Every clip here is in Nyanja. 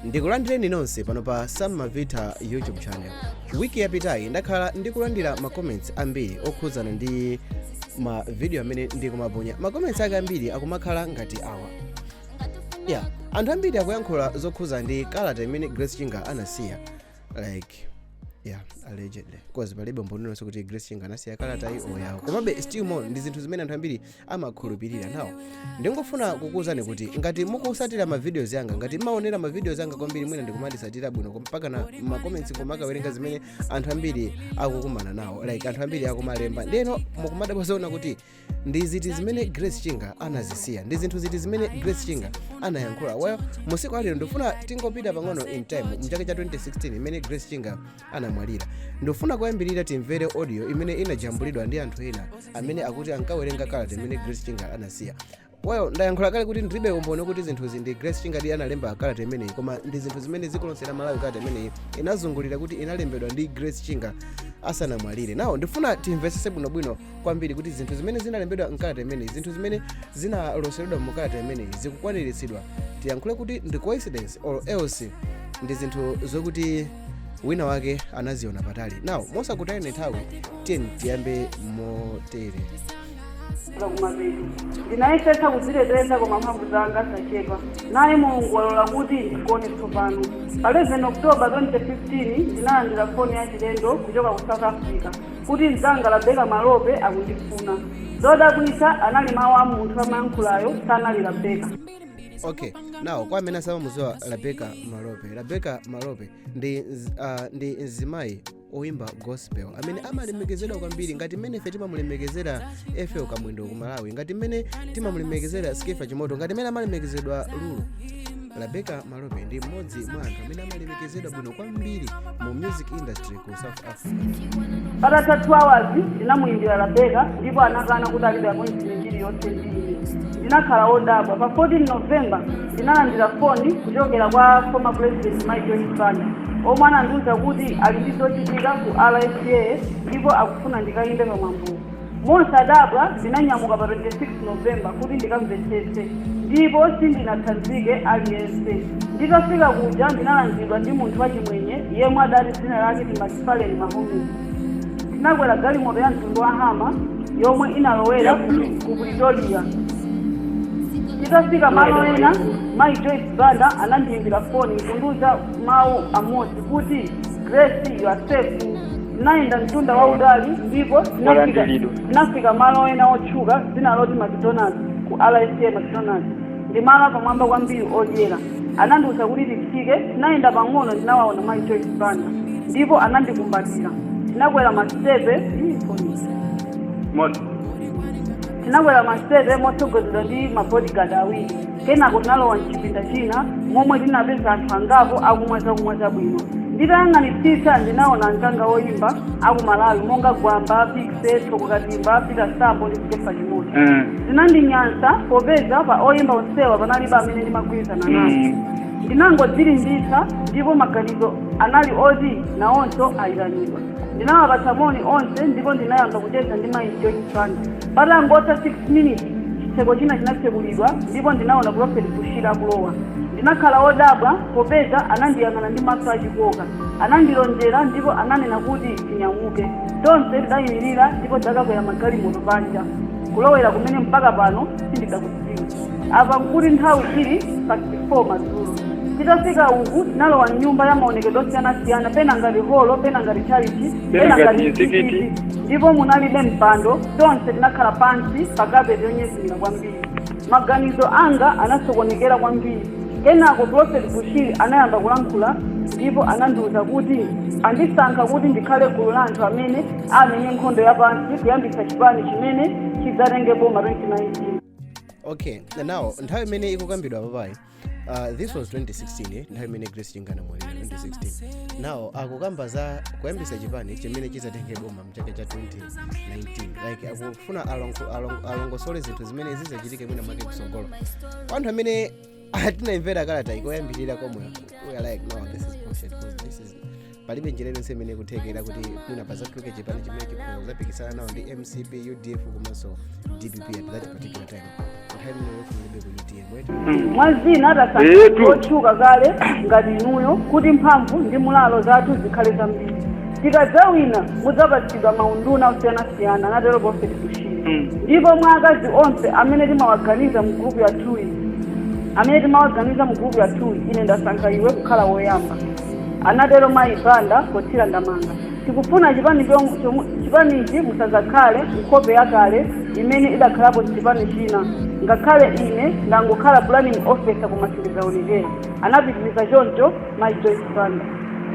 Ndikulandireni nonse pano pa Sam Mavita YouTube channel. Wiki yapitayi ndakhala ndikulandira ma comments ambiri okhudzana ndi ma video amene ndikumaponya. Ma comments ake ambiri akumakhala ngati awa. Yeah, anthu ambiri akuyankhula zokhuza ndi kalata imene Grace Chinga anasiya, like, yeah, allegedly, 'cause palibe umboni lonse kuti Grace Chinga anasiya kalata iyi oyawo, komabe still more ndi zinthu zimene anthu ambiri amakhulupirira. Nawo ndingofuna kukuwuzani kuti ngati mukusatira ma videos yanga, ngati maonera ma videos anga kwambiri, mwina ndikumandisatira bwino mpaka na ma comments kumakawerenga zimene anthu ambiri akukumana nawo, like anthu ambiri akumalemba, ndeno mukumadabwazaona kuti ndi ziti zimene Grace Chinga anazisiya, ndi zinthu ziti zimene Grace Chinga anayankhula. Well, musiku alero ndifuna tingopita pang'ono in time mchaka cha 2016 imene Grace Chinga anamwalira. Ndifuna kuyambirira timvere audio imene inajambulidwa ndi anthu ena amene akuti ankawerenga kalata imene Grace Chinga anasiya. Well, ndayankhula kale kuti ndilibe umboni kuti zinthuzi ndi Grace Chinga di analemba kalata imeneyi, koma ndi zinthu zimene dziko lonse la Malawi, kalata imeneyi inazungulira kuti inalembedwa ndi Grace Chinga asanamwalire. Nawo ndifuna timvetsese bwinobwino kwambiri kuti zinthu zimene zinalembedwa mkalata imeneyi, zinthu zimene zinaloseredwa mu kalata imeneyi zikukwaniritsidwa. Tiyankhule kuti ndi coincidence or else ndi zinthu zokuti wina wake anaziona patali. Nawo mosakutayani nthawi, tiyeni tiyambe motere. Kumapeto ndinayesetsa kudziteteza, koma mphamvu zanga zachepa. Naye Mulungu walola kuti ndigone tsopano. Pa 11 October 2015 ndinalandira foni ya chilendo kuchoka ku South Africa kuti mzanga Rabeka Malope akundifuna. Zodabwitsa, anali mawu a munthu amayankhulayo sanali Rabeka. Okay, now kwa amene asamamudziwa Rebecca Malope, Rebecca Malope ndi mzimayi oyimba gospel amene amalemekezedwa kwambiri, ngati mmene ife timamulemekezera Ethel Kamwendo ku Malawi, ngati mmene timamulemekezera Skeffa Chimoto, ngati mmene amalemekezedwa Lulu. Rebecca Malope ndi mmodzi mwa anthu amene amalemekezedwa bwino kwambiri mu music industry ku South Africa. Patatha 2 hours ndinamuyimbira Rabeka ndipo anakana kuti alibe appointment iliyonse ndi ine. Ndinakhala wodabwa. Pa 14 November ndinalandira foni kuchokera kwa former President Mai Joyce Banda omwe anandiwuza kuti ali ndi zochitika ku RSA ndipo akufuna ndikayimbe pamwambuwo. Mosadabwa ndinanyamuka pa 26 November kuti ndikamvetsetse ndipo sindinatsanzike aliyense. Nditafika kuja ndinalandidwa ndi munthu wachimwenye yemwe adati dzina lake ndi Macfarlane Mahomed. Tinakwera galimoto ya mtundu wa Hummer yomwe inalowera ku Pretoria. Titafika malo ena, Mai Joyce Banda anandiyimbira foni kundiuza mawu amodzi kuti, "Grace, you are safe." Tinayenda mtunda wautali ndipo Walandiridwa. tinafika malo ena otchuka dzina loti McDonald's, ku RSA McDonald's. Ndi malo pamwamba kwambiri odyera. Anandiwuza kuti titsike. Tinayenda pang'ono, ndinawaona Mai Joyce Banda ndipo anandikumbatira. Tinakwera masitepe. Ii, foni. Moto. Tinakwera masitepe motsogozedwa ndi mabodyguard awiri. Kenako tinalowa mchipinda china momwe tinapeza anthu angapo akumwa zakumwa zabwino. Nditayang'anitsitsa ndinaona anzanga oyimba aku Malawi monga Gwamba, Piksy, Thoko Katimba, Peter Sambo ndi Skeffa Chimoto. Zinandinyansa popeza pa oyimba onsewa panalibe amene ndimagwirizana naye. Ndinangodzilimbitsa ndipo maganizo anali oti nawonso ayitanidwa. Ndinawapatsa moni onse ndipo ndinayamba kucheza ndi Mayi Joyce Banda. Patangotha 6 minutes chitseko china chinatsekulidwa ndipo ndinaona Prophet Bushiri akulowa. Ndinakhala wodabwa popeza anandiyang'ana ndi maso achikoka. Anandilonjera ndipo ananena kuti tinyamuke. Tonse tidayimirira ndipo tidakakwera magalimoto panja kulowera kumene mpaka pano sindidakudziwa. Apa nkuti nthawi ili past 4 madzulo. Titafika uku tinalowa mnyumba ya maonekedwe osiyanasiyana, pena ngati holo, pena ngati chalichi, pena ngati mzikiti. Ndipo munalibe mpando. Tonse tinakhala pansi pa kapeti yonyezimira kwambiri. Maganizo anga anasokonekera kwambiri. Kenako Prophet Bushiri anayamba kulankhula ndipo anandiwuza kuti andisankha kuti ndikhale gulu la anthu amene amenye nkhondo yapansi kuyambitsa chipani chimene chidzatenge boma 2019. Okay, now nthawi imene ikukambidwa papayi, this was 2016, eh? Nthawi imene Grace Chinga anamwalira 2016. Now akukamba za kuyambisa chipani chimene chizatenge boma mchaka cha 2019, like akufuna alongosole zinthu zimene zizachitike mwina mwake kusogolo. Anthu amene atinayimvera kalata ikoyambirira komwe, we are like, "No, this is bullshit," because this is palibe njira iliyonse imene ikuthekera kuti mwina pazatuluke chipani chimene chikuzapikisana nawo ndi MCP, UDF komanso DPP at that particular time. Nthawi Nthawi imeneyo kunalibe ku UTM, eti? Mwa zina, tasankha otchuka kale ngati inuyo kuti mphamvu ndi mulalo zathu zikhale zambiri. Tikadzawina mudzapatsidwa maunduna osiyanasiyana, anatero Prophet Bushiri. Ndipo mwa akazi onse amene timawaganiza mu group yathuyi, amene timawaganiza mu group yathuyi, ine ndasankha iwe kukhala woyamba, anatero Mayi Banda pothira ndamanga. Tikufuna chipani chipanichi musazakhale nkhope yakale imene idakhalapo chipani china. Ngakhale ine ndangokhala planning officer koma sindizaonekera, anapitiriza choncho Mayi Joyce Banda.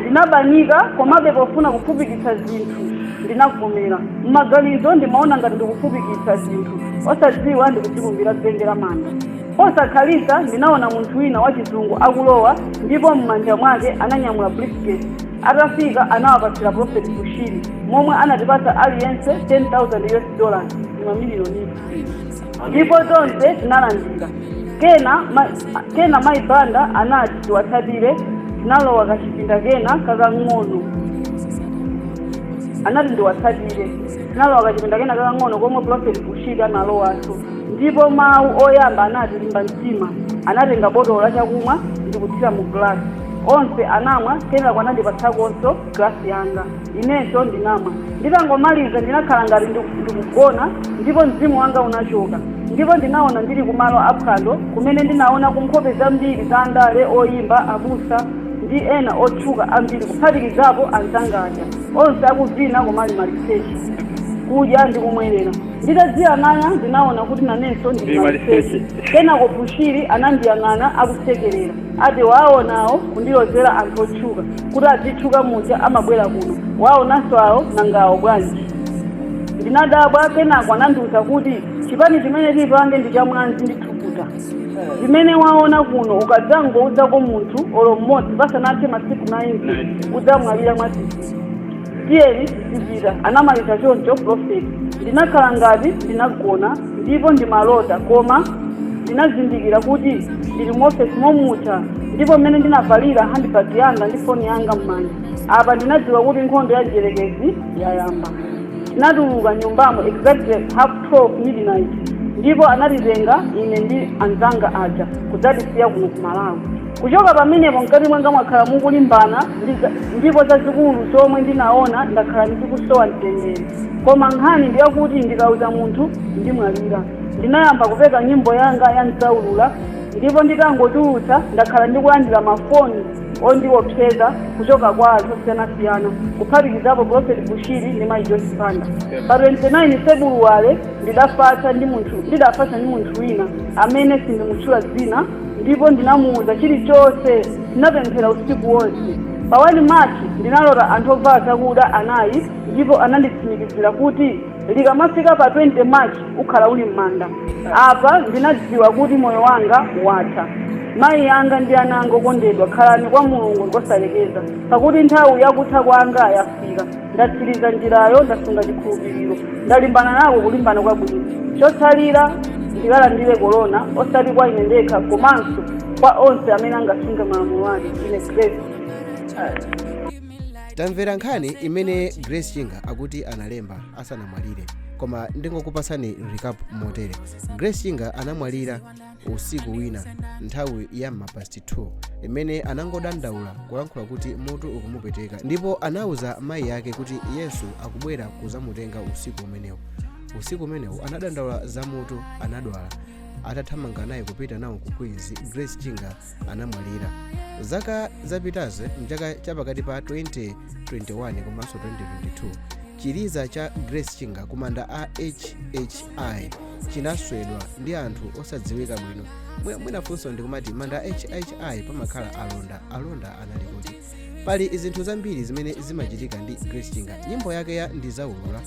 Ndinabanika, komabe pofuna kufupikitsa zinthu ndinavomera. Mmaganizo ndimaona ngati ndikufupikitsa zinthu, osadziwa ndikudzikumbira dzenje la manda. Posakhalitsa ndinaona munthu wina wachizungu akulowa ndipo m'manja mwake ananyamula briefcase. Atafika anawapatsira Prophet Bushiri, momwe anatipatsa aliyense 10,000 US dollars, mamiliyoni, ndipo tonse tinalandira. Kena Mayi Banda anati tiwatsatire. Tinalowa kachipinda kena kakang'ono. Anati ndiwatsatire. Tinalowa kachipinda kena kakang'ono komwe Prophet Bushiri analowanso, ndipo mawu oyamba anati, "Limba mtima." Anatenga botolo la chakumwa ndikuthira mu glasi. Onse anamwa. Kenako anandipatsakonso glasi yanga, inenso ndinamwa. Nditangomaliza ndinakhala ngati ndikugona ndipo mzimu wanga unachoka, ndipo ndinaona ndili kumalo aphwando kumene ndinaona kunkhope zambiri za andale, oyimba, abusa ndi ena otchuka ambiri, kuphatikizapo anzanga aja, onse akuvina kumali maliseche, kudya ndi kumwerera. Nditadziyang'ana ndinaona kuti nanenso ndili Ndili maliseche. maliseche. Kenako Bushiri anandiyang'ana akusekerera, ati, "Waonawo," kundilozera anthu otchuka, "kuti adzitchuka muja amabwera kuno. Waonanso awo, nangawo bwanji?" Ndinadabwa. Kenako anandiwuza kuti chipani chimene tipange ndi chamwazi ndi thukuta. Zimene waona kuno ukadzangouzako munthu olo mmodzi, pasanathe masiku 90 udzamwalira mwadzidzidzi. Tiyeni tizipita, anamaliza choncho Prophet. Ndinakhala ngati ndinagona ndipo ndimalota, koma ndinazindikira kuti ndili mu ofesi momucha, ndipo mmene ndinavalira handbag yanga ndi foni yanga m'manja, apa ndinadziwa kuti nkhondo ya mdierekezi yayamba. Tinatuluka nyumbamo exactly 12:30 midnight, ndipo anatitenga ine ndi anzanga aja kudzatisiya kuno ku Malawi. Kuchoka pamenepo mkati mwanga mwakhala mukulimbana ndipo zazikulu zomwe ndinaona, ndakhala ndikusowa mtendere. Koma nkhani ndiyakuti ndikauza munthu ndimwalira. Ndinayamba kupeka nyimbo yanga ya Mdzaulula, ndipo nditangotulutsa ndakhala ndikulandira mafoni ondiopseza kuchoka kwa anthu osiyanasiyana, kuphatikizapo Prophet Bushiri ndi Mayi Joyce Banda. Pa 29 Februwale ndidafatsa ndi munthu wina amene sindimutchula dzina, ndipo ndinamuwuza chilichonse. Tinapemphera usiku wonse. Pa 1 March ndinalota anthu ovala zakuda anayi, ndipo ananditsimikizira kuti likamafika pa 20 March ukhala uli m'manda. Apa ndinadziwa kuti moyo wanga watha. Mayi anga ndi ana anga okondedwa, khalani kwa Mulungu ndikosalekeza, pakuti nthawi yakutha kwanga yafika. Ndatsiriza njirayo, ndasunga chikhulupiriro, ndalimbana nako kulimbana kwabwino. Chotsalira ndikalandire korona, osati kwa ine ndekha komanso kwa onse amene angasunge malamulo ake. Ine Grace. Tamvera nkhani imene Grace Chinga akuti analemba asanamwalire, koma ndingokupasani recap motere. Grace Chinga anamwalira usiku wina nthawi ya ma past 2, imene anangodandaula kulankhula kuti mutu ukumupweteka, ndipo anauza mayi ake kuti Yesu akubwera kuzamutenga usiku umenewu. Usiku umenewu anadandaula za mutu, anadwala. Atathamanga naye kupita nawo ku Queens, Grace Chinga anamwalira. Zaka zapitazi, mchaka chapakati pa 2021 komanso 2022, chiliza cha Grace Chinga kumanda a HHI chinaswedwa ndi anthu osadziwika bwino. Mwinafunso ndikumati, manda a HHI pamakhala alonda, alonda anali kuti? Pali zinthu zambiri zimene zimachitika ndi Grace Chinga. Nyimbo yake ya Ndizaulula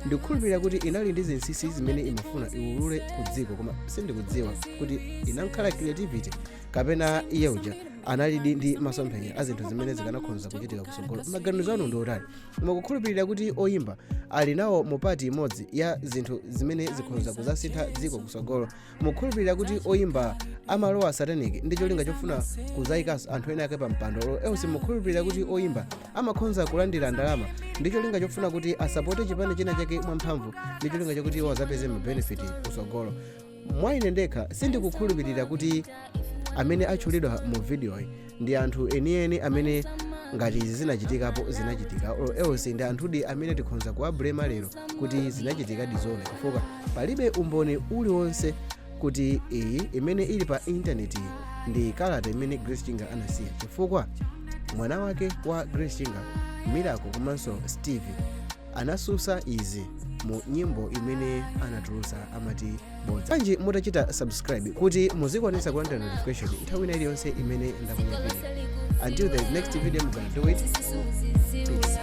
ndikukhulupirira kuti inali ndi zinsinsi zimene imafuna iwulule ku dziko, koma sindikudziwa kuti inakhala creativity kapena iye uja analidi ndi masomphenya a zinthu zimene zikanakhoza kuchitika kusogolo. Maganizo anu ndi otani? Mukukhulupirira kuti oyimba ali nawo mu part imodzi ya zinthu zimene zikhoza kuzasintha dziko kusogolo? Mukukhulupirira kuti oyimba amalowa satanic ndi cholinga chofuna kuzayikanso anthu ena ake pa mpando? Else mukukhulupirira kuti oyimba amakhonza kulandira ndalama ndi cholinga chofuna kuti asapote chipani china chake mwamphamvu ndi cholinga chokuti iwo azapeze ma benefit kusogolo? Mwa ine ndekha sindikukhulupirira kuti amene atchulidwa mu videoyi ndi anthu enieni amene ngati izi zinachitikapo zinachitika, or else ndi anthudi amene tikhonza kuwablema lero kuti zinachitika dizone, chifukwa palibe umboni uliwonse kuti iyi imene ili pa intaneti ndi kalata imene Grace Chinga anasiya, chifukwa mwana wake wa Grace Chinga, Miracle, komanso Steve anasusa izi mu nyimbo imene anatulusa amati Bodza. Bwanji mutachita subscribe kuti muzikwanisa kulandira notification nthawi ina iliyonse imene ndaponya video? Until the next video, I'm gonna do it. Peace. Peace.